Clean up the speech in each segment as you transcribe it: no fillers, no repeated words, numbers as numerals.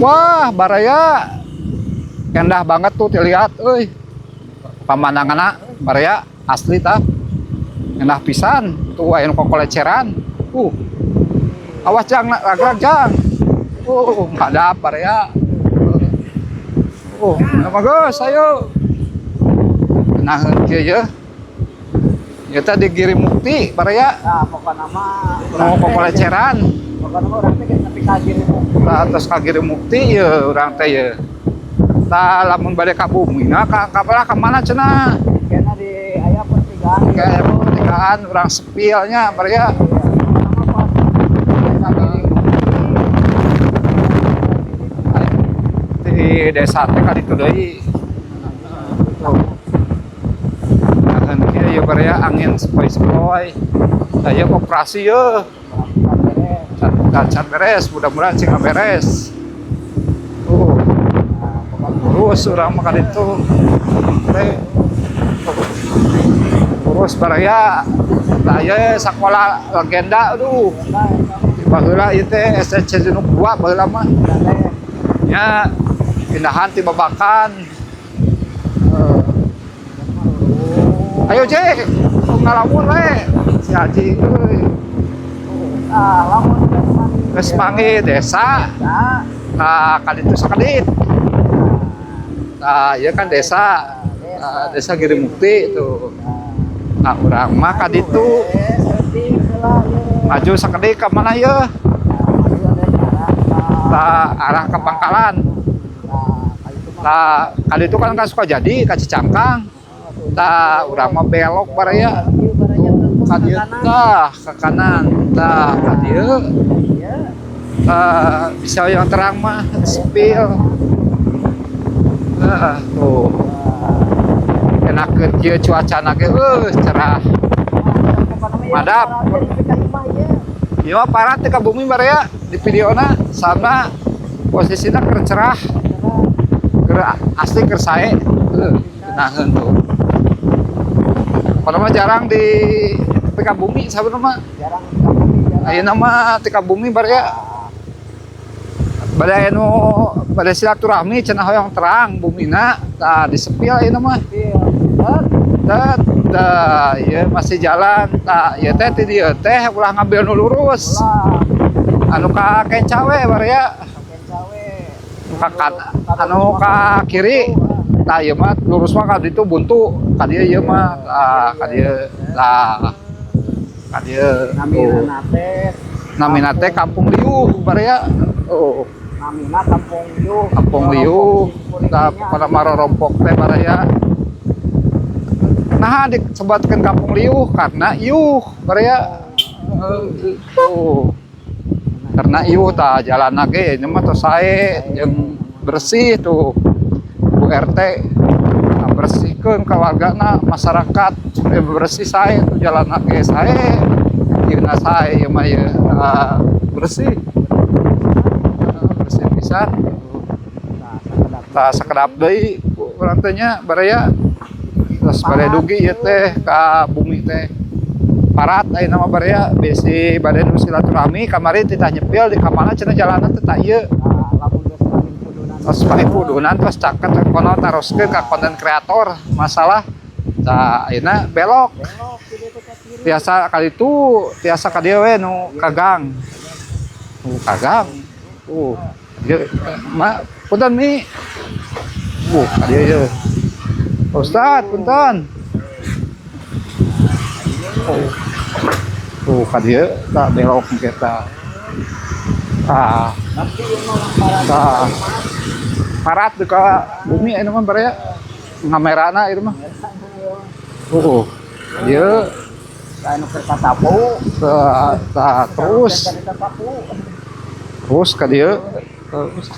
Wah, baraya endah banget tuh dilihat euy. Pemandanganna, baraya, asli tah. Endah pisan tuh, aya nu kokoleceran. Awas, Jang, ragrag, Jang. Hadap, baraya. Bagus, ayo. Nah, kieu ye. Ieu teh di Giri Mukti, baraya. Nah, pokokna mah Nu kokoleceran. Pokokna mah urang teh geus nepi ka Giri Mukti. Tah, atos ka Giri Mukti ye urang teh ye. Tah, lamun bade ka bumi na ka ka mana cenah? Kena di aya pertigaan. Kayak pertigaan urang spill nya, baraya. Iya, pokokna mah pas desa Giri Mukti. Di desa teh ka ditu deui. Tuh. Nah, kieu ye, baraya, angin sepoi-sepoi. Tah, ieu koperasi ye. Beres. Can, can beres, mudah-mudahan sih beres. Tuh, lurus urang mah ka ditu. Teh. Lurus, baraya. Tah, ieu sekolah legenda, aduh. Baheula ieu teh SC Jenuk 2 baheula mah. Nya, pindahan ti Babakan. Eh. Ayo, Jek, ngalamun we. Si Haji euy. Ah, lamun geus manggih. Geus manggih desa, Nah, nah ka ditu sakedit. Nah, ieu kan desa. Nah, Desa Giri Mukti tuh. Nah, urang mah ka ditu. Maju sakedik ka mana ye? Tah, arah ke Pangkalan. Tah, ka ditu kan ka Sukajadi, ka Cicangkang. Tah, urang mah belok, baraya. Ka dieu tah, ke kanan. Tah, ka dieu. Tah, bisa yang terang mah spill. Nah, tuh. Enakeun kieu cuacana ge, cerah. Madap. Ieu mah parat teh ka bumi, baraya, di videona sama posisinya keur cerah, keur asli, keur sae. Naheun tuh. Padahal mah jarang di ka bumi sabenerna mah. Jarang ka bumi, jarang. Ayeuna mah teh ka bumi, baraya. Bade anu bade silaturahmi cenah hoyong terang bumina, tah di-spill ayeuna mah. Tet, tah, ieu masih jalan, tah ieu teh ti dieu teh ulah ngambil nu lurus. Anu ka kenca we, baraya. Ka anu ka kiri. Tah, ieu mah lurus mah ka ditu buntu, ka dieu ieu mah, tah ka dieu, tah. Ka dieu. Namina teh Namina teh Kampung Liuh, baraya. Oh, Namina Kampung Liuh. Kampung Liuh, tah pokona mah rorompok teh, baraya. Nah, disebatkeun Kampung Liuh karena iuh, baraya. Tuh. Karena iuh, tah jalanna ge ieu mah tos sae jeung bersih tuh. Bu RT bersihkeun ka wargana, masyarakat supaya bersih, sae tuh jalanna ge sae. Ieu sae ieu mah ieu bersih. Bersih pisan. Tah, sakedap deui urang teh nya, baraya. Terus bade dugi ieu teh ka bumi teh. Parat ayeuna mah, baraya, bisi bade nu silaturahmi kamari titah nyepil di ka mana cenah jalanan teh, tah ieu. Tos paling pudunan, tos caket kono, taroskeun ka konten kreator masalah. Tah, ayeuna belok. Tiasa ka ditu, tiasa ka dieu we nu ka gang. Nu ka gang. Tuh. Dieu ma punten mi. Ka dieu ye. Ustad, punten. Oh. Tuh, ka dieu tah belok kita. Tah. Tah. Parat di ka bumi ayeuna mah, baraya. Ngamerana ieu mah. Tuh. Dieu Anu keur katapu. Tah, tah, terus terus ka dieu. Terus.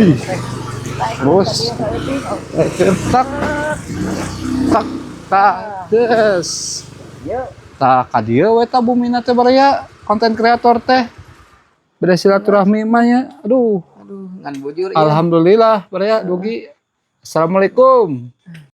Ih. Terus. Tak. Tak. Tak. Des. Tah, ka dieu we tah bumina teh, baraya, konten kreator teh. Beda silaturahmi mah nya. Aduh. Aduh, ngan bujur ieu. Alhamdulillah, baraya dugi. Assalamualaikum.